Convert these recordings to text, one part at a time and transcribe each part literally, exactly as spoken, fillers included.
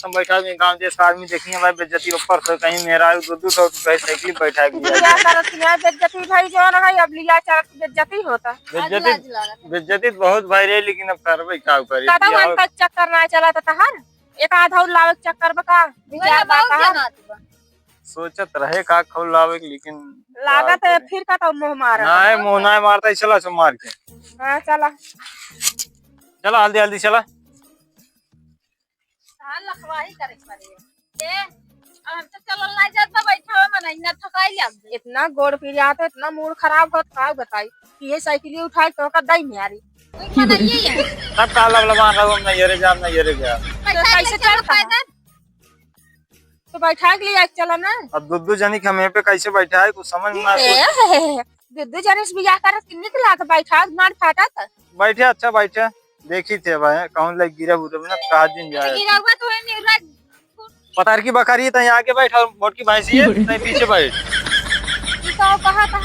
हम बैठा भी गाँव देश का आदमी देखिए भाई, बेइज्जती ऊपर से कहीं मेरा दो दो सौ रुपये साइकिल बैठा के लिया। लिया करत की ना बेइज्जती भाई, जो ना है, अब लिया करत की बेइज्जती होता। बेइज्जती, लाज लागत। बेइज्जती तो बहुत भाई रे, लेकिन अब करबे का करी? कतौ बियाह अनपढ़ चक्कर ना चला था तहार, एक आधा और लावे के चक्कर बा का? विचार बा बहुत तहार? जनात बा। सोचत रहे का खोल लावे के, लेकिन लागत का है करी? फिर कतौ मुँह मारा। ना है, मुँह ना मारता है, चला सो मार के। हाँ, चला। चला, हल्दी, हल्दी, चला। हाँ, लखवाही करे के पड़ी। ए, अब हम तो चलल ना जात बा, बैठा हुआ मन, इतना थकाई लग गई। इतना गोड़ पिरात है, इतना मूड खराब होत, का बताई? कि ये साइकिल उठाए तो का दई में आ रही। कोई खाना ये है। तब का लबलबा रहो, हम नैहरे जाब, नैहरे जाब। तो बैठा के कैसे चल चलता है? पैदल? तो बैठा के लिए चला ना। अब दो दो जनी के हम यहाँ पे कैसे बैठा है, कुछ समझ में ना ए, कुछ। दो दो जनी से बियाह करत किन्नी के लात बैठा, मार फाटा था। बैठे, अच्छा बैठे। देखी थे भाई, कहूँ लग गिरा उरब ना, कहा दिन जाए। गिरौबा तो है नहीं, उरा पतार की बकरी तई आगे बैठ और मोटकी भैंसी है, तई पीछे बैठ। ई का कहा था?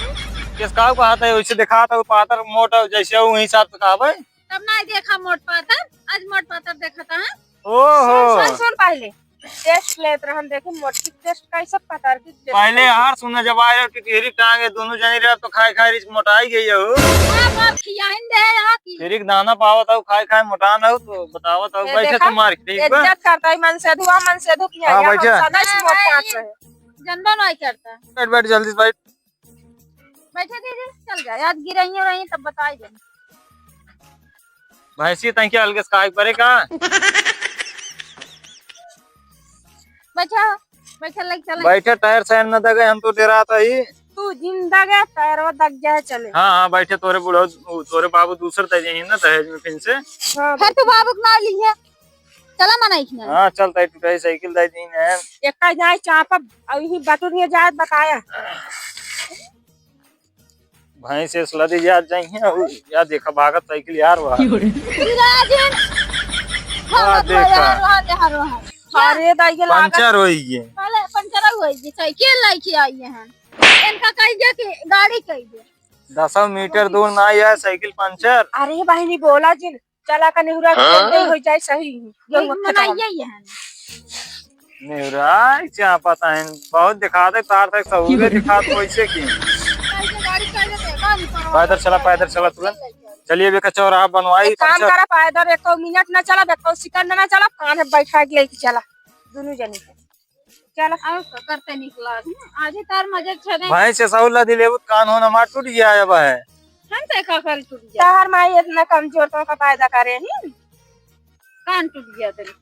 किस का कहा था? वैसे देखा था, वो पातर मोट है, जैसे वो हिसाब से कहा भाई। तब ना देखा मोट पातर, आज मोट पातर देखा था, हाँ? ओहो। सुन, सुन, सुन पहले। टेस्ट लेत रहन, देखी मोटकी टेस्ट कैसे, पतार की टेस्ट पहले कैसे। यार सुन, जब आए रहो टिटहरी टांगे दोनों जनी रहे, तो खाए खाए रिच मोटाई गई हो। बाप, बाप, खियाइन दे यहाँ की। फिर एक दाना पावत हो, खाए खाए मोटान हो, तो बतावत हो, ए, बैठे देखा? तो मार के, ठीक बा? इज्जत करता है, मन से धुआ, मन से धुप नहीं हाँ, आया, हम बैठे। सदा से मोट पात रहे। जनबा नहीं करता। बैठ, बैठ, जल्दी से बैठ। बैठे दीदी, चल जाए, आज गिरइयो रही तब बताई दे। भैंसी तंग के अलगे से खाए पड़े का? बैठा, बैठा लग चल। बैठे, टायर सायर न दगे, हम तो डेरात ही। तू जिंदा गया, टायरवा दग जाए चले। हाँ, हाँ, बैठे, तोरे बूढ़ा, तोरे बाबू दूसर दे जाइए ना दहेज में फिर से। हाँ, फिर तू बाबू के ना ली है। चला मना इखना। हाँ, चल, तई टूटाई साइकिल दे दीन है। एक का जाए चापब, अब यही बटुरिया जाए बताया। भैंस से लदी जात जाइए, और या देखा भागत साइकिल यार वाह। राजन। वाह, भागत देखा। यार, वाह, यार, वाह। अरे दाई के लागत। पंचर होई गए। पहले पंचर होई गए, साइकिल लेके आई हैं। इनका कह दिया कि गाड़ी कह दिया। दसों मीटर दूर ना आया साइकिल पंचर। अरे बहनी बोला जिन, चला का नेहुरा हाँ? हो जाए सही। ये एक मत मनाइए ये है। नेहुरा, क्या पता है, बहुत दिखा दे, तार तक सहूरे दिखा दे, वैसे की। पैदल चला, पैदल चला तुरंत। चलिए, बेका चौराहा बनवाई, एक काम पंचर। करा, पैदल एको मिनट ना चला, एको सेकंड ना चला, कान्हे बैठा के लेके चला, दोनों जने के। चला। और का करते निकला, आज ही तार मजे छे। भाई से सहूर ला दिले, वो कान होना मार टूट गया है भाई। हम तो का कर टूट गया। तार माई इतना कमजोर तो का पैदा करे ही। कान टूट गया तेरे।